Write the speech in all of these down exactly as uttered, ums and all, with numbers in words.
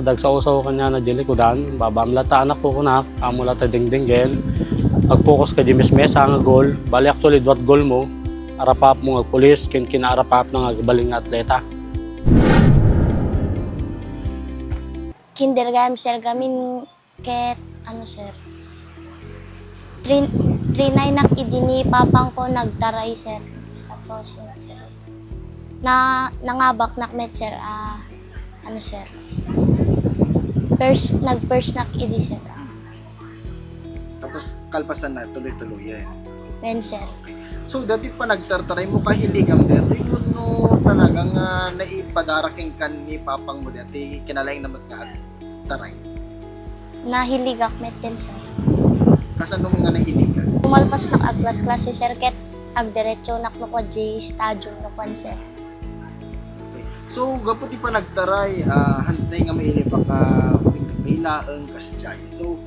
Dagsao-sao kaniana diay likudan, babam la ta anakko kunak, ammo la ta dengdenggen. Agpokus ka diay mesmesa nga goal. Bali, actually, duat goal mo. Arapapmo nga agpulis, ken kinaarapapna nga agbalin nga atleta. Kinder gayam, sir, gamin ket, ano, sir, trin-, trinaynak idi ni papangko nagtaray, sir. Tapos, yun, sir, na, nangabaknak met, sir, ah, ano, sir, first, nag-firstnak idi, sir. Tapos kalpasan na, tuloy-tuloyen. Wen, sir. So, dati panagtartaray mo, kahiligam dati, wenno talagang, ah, naipadarak kenka ni papang mo dati, kinalaing naman nga agtaray? Nahiligak met din, sir. Kasano nga nahiligak? Kumalpasnak agklas-klase, sir, ket agdiretsonak no kuan diay stadium no kuan, sir. Okay. So, gapu ti panagtaray, ah, hantay nga mailibak a ubing kakailaeng kasdiay. So,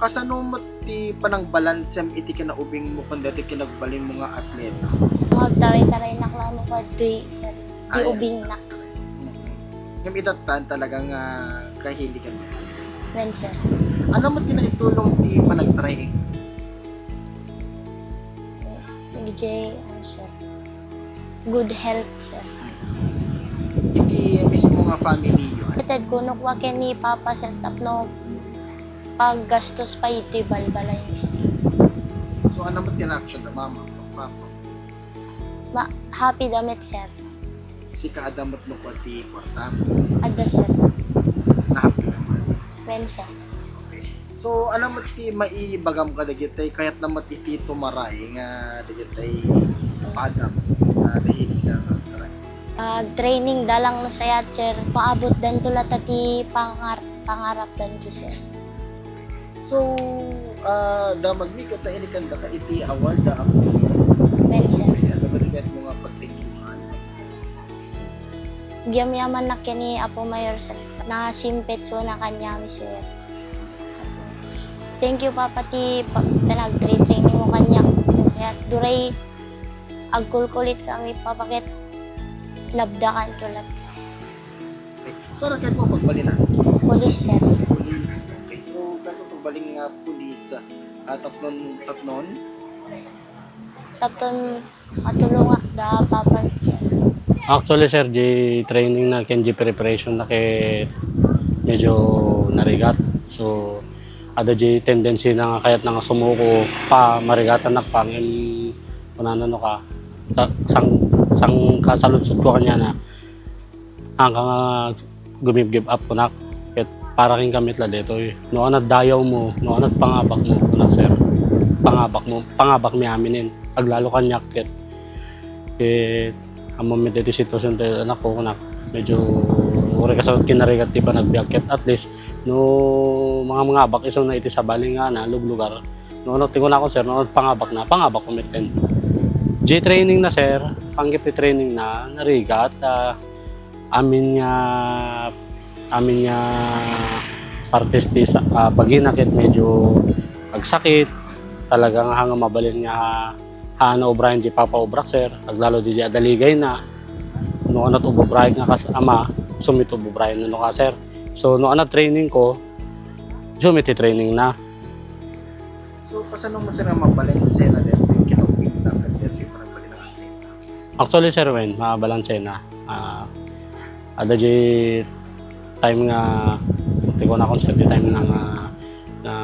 kasano met ti panangbalansem iti kinaubingmo ken daytoy kinagbalinmo nga atleta? Magtaray-taraynak laeng no kuan diay, sir, di ubingnak. Mm. Ngem itattan talaga nga kahiligam. Wen, sir. Ano met ti naitulong ti panagtaray? Idiay, ano, sir, good health, sir. Iti mismo nga family yo? Ted kuno kua ken ni Papa, sir, tapno paggastos pay iti balbalay, sir. So, ano met ti reaction da mama, papa? Ma-, happy da met, sir. Sika, adda met no kua ti kwarta? Adda, sir. Nahappy ka man? Wen, sir. Okay. So, ano met ti maibagam kadagitoy kayatna met iti tumaray nga dagitoy padam nga nahilig nga agtaray? Agtraining da lang nasayat, sir. Maabutdanto latta ti pangar-, pangarapdanto, sir. So, ah, damagmi ket nainikan daka iti award a Apo Mayor. Wen, sir. Ano ba ti kayatmo nga pag-thank you-an? Agyamyamannak ken ni Apo Mayor, sir. Nasimpet so na kaniami, sir. Thank you, Papa, ti pa-, panagtre-training mo kaniak, sir. Duray agkulkulit kami, Papa, ket labdakanto latta. Okay. So, ano kayatmo pagbalin? Pulis, sir. Pulis. Okay. So, kayatmo pagbalin nga pulis, ah, tapnon, tapnon? Tapnon matulongak da papa, sir. Actually, sir, di training na ken di preparation na ket medyo narigat. So, ada di tendency na nga kayat na nga sumuko pa, marigatan na pa, ngem kunana no ka, sa-, sang-, sangkasaludsod ko kaniana, angka nga gumib-give up kunak. Ket para ken kami la detoy. No anat dayaw mo, no anat pangabak mo, kunak, sir. Pangabak mo, pangabak mi aminen. Aglalo kaniak ket, ket ammom met deti sitwasyon ti anakko, kunak. Medyo uray kasano kinarigat ti panagbiag ket at least no mangabak isuna iti sabali nga na luglugar. No, no, ti kunakon, sir, no, pangabak na, pangabak ko met ken. Di training na, sir, panggep ti training na, narigat, ah, amin nga, amin nga partes ti sa-, ah, bagina ket medyo agsakit. Talaga nga, nga mabalin nga, ah, naubrayan di papaubrak, sir. Aglalo di, di adaligay na. No, anat ububrayan nga kas ama, sumit ububrayan no ka, sir. So, no, anat training ko, sumit ti training na. So, kasano mo, sir, nga mabalanse na daytoy kinaubingda ken daytoy panagbalin nga atleta? Actually, sir, wen, mabalanse na. Ah, ada di time nga, ti kunakon, sir, di time na nga, nga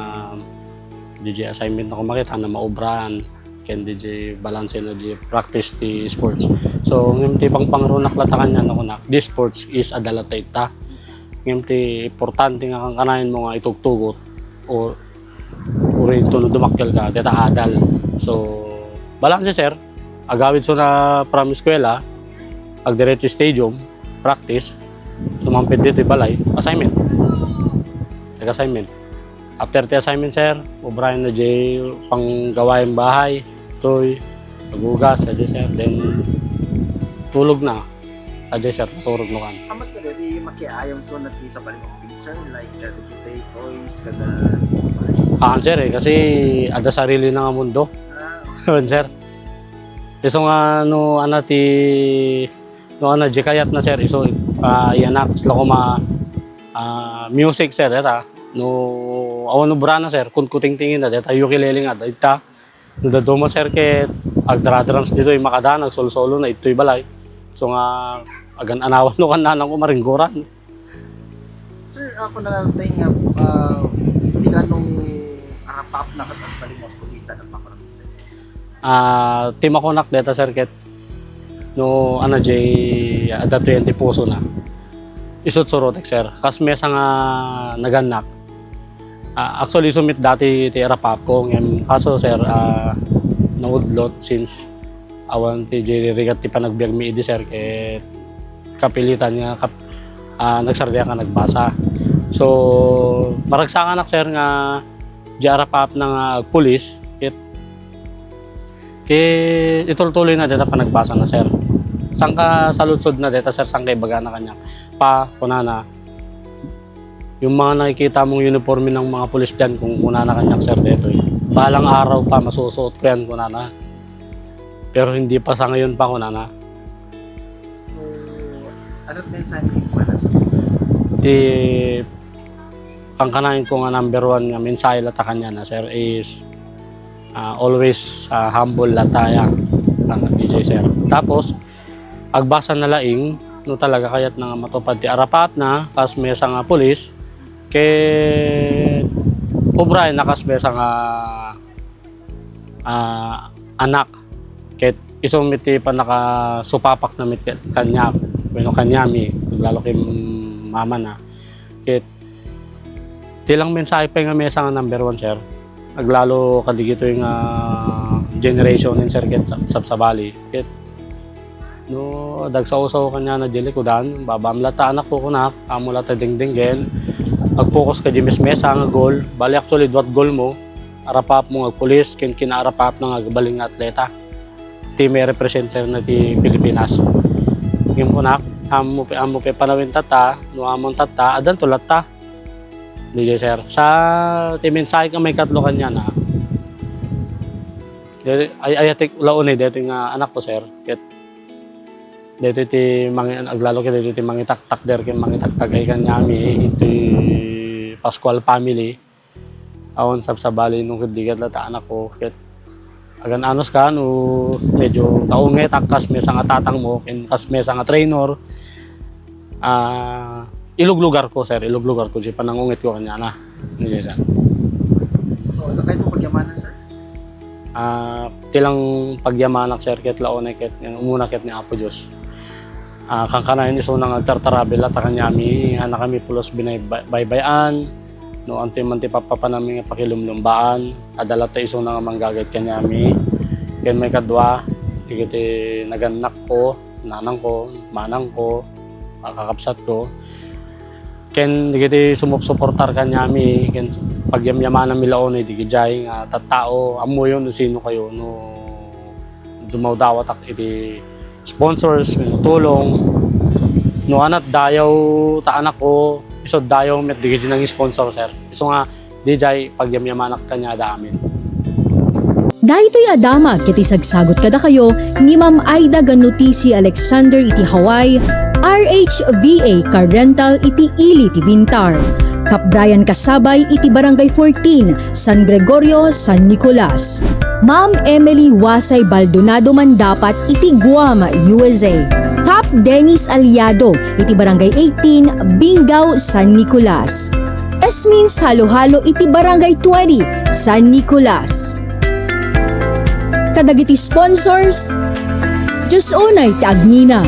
di di assignment na kumakit, na maubrahan, ken di di balanse na di practice ti sports. So, ngem ti pangpangarunak latta kaniana, kunak, di sports is adda latta ita. Ngem ti importante nga kankanayon mo nga itugtugot o uray intono dumakkel ka, deta adal. So, balanse, sir. Agawid so na from eskwela, agdiretso stadium, practice, sumangpet dito balay, assignment. Nag-assignment. After ti assignment, sir, ubrayan na di panggawain bahay, toy, agugas, kadi, sir. Then, tulog na. Ajay, sir, turog no kan. Amat ka dati makiayam so na ti sabali mo, sir, like, kada potatoes, kada. Ah, sir, eh, kasi ada sarili na nga mundo. Ah. Yun, sir. Isu nga, no, ana ti, no, ana, di kayat na, sir, isu, ah, iyanak, sila ko ma-, Ah, music, sir, deta. No, awan obrana, sir, kunkutingtingin na deta, ukulele nga, deta. No, dadduma, sir, ket agdara-drums ditoy, makada, agsolsolo na ittoy balay. So nga, agan-anawan no kan nanang ko maringguran. Sir, ako na lang tayo nga, ah, ti kanong arapap na kat agbalin nga pulis, ano pa ko lang. Ah, ti makunak deta, sir, ket no, ano, jay, adda ti pusona. Isu ti surotek, sir. Kas mesa nga nagannak. Ah, actually, isu met dati ti arapap ko. Ngem kaso, sir, ah, naudlot since awan ti jay rigat ti panagbiag mi idi, sir, ket kapilitan nga kap-, ah, nagsardiak nga nagbasa. So, maragsakanak, sir, nga jay arapap na nga agpulis, ket, ket itultuloy na deta panagbasa na, sir. Sangka saludsod na deta, sir, sangka ibagana kaniak. Pa, kunana, "Yung mga nakikita mong uniforme ng mga pulis dyan, kung kunana kaniak, sir, detoy. Balang araw pa, masusuot ko yan," kunana. "Pero hindi pa sa ngayon pa," kunana. So, ano mensahe mo yung manager? Ti kankanayon ko nga number one nga mensahe latta kaniana, sir, is, ah, always, ah, humble latta ya, ang D J, sir. Tapos, agbasa na laing, no talaga kayat na nga matupad ti arapap na, kas mesa nga pulis, ket obraen na kas mesa nga ah, anak. Ket isu met ti pannakasupapak na met ka-, kaniak, wenno kaniami, lalo ken mamana. Ket ti lang mensahe pay nga mesa nga number one, sir. Aglalo kadagitoy nga generation-en, sir, ket sab-, sabsabali. Ket no, dagsao-sao kaniana di likudan, babam latta anakko kunak, ammo latta dengdenggen. Agpokus ka di mesmesa nga goal. Bali, actually, duat goal mo. Arapap mo nga agpulis, ken kinaarapap na nga agbalin nga atleta. Ti may representer na ti Pilipinas. Ngem kunak, ammo pe, ammo pe panawen tatta, no amon tatta, addan to latta. Di jay, sir. Sa ti mensahe ka maikatlo kaniana, deti, ay, ayatek launay deti nga anak ko, sir. Ket deti ti mangi-, aglalo ket deti ti mangitaktak der ken mangitaktak ay kaniami iti Pascual family. Awan sabsabali no ket di ket latta anak ko. Ket agan-anos ka no medyo naunget a kas mesa nga tatang mo ken kas mesa nga trainer. Ah, iluglugar ko, sir, iluglugar ko di panangunget ko kaniana. Di jay, sir. So, ano kayo po pagyamanan, sir? Ah, ti lang pagyamanak, sir, ket launay ket, umuna ket ni Apo Dios. Ah, kankanayon isuna nga agtartarabel latta kaniami, anakami pulos binay-, bay-, baybay-an, no, anti man ti pappapanami nga pakilumlumbaan, adda latta isuna nga manggagayat kaniami. Ken maikadua, dagiti nagannakko, nanangko, manangko, kakabsatko, ken dagiti sumupsuportar kaniami, ken pagyamyamananmi launay dagiti jay nga tattao, ammoyo no sino kayo, no dumawdawatak iti sponsors, no tulong, no anat dayaw ta anakko, isu dayaw met dagiti nang-sponsor, sir. Isu nga, di jay pagyamyamanak kaniada amin. Daytoy a damag iti sagsagut kadakayo ni Ma'am Aida Ganutisi Alexander iti Hawaii, R H V A Car Rental iti ili ti Vintar. Kap Brian Kasabay iti Barangay fourteen, San Gregorio, San Nicolas. Ma'am Emily Wasay Baldonado Mandapat iti Guam, U S A. Kap Dennis Aliado iti Barangay eighteen, Bingao, San Nicolas. Esmin Saluhalo iti Barangay twenty, San Nicolas. Kadagiti sponsors, Diyos unay ti agnina.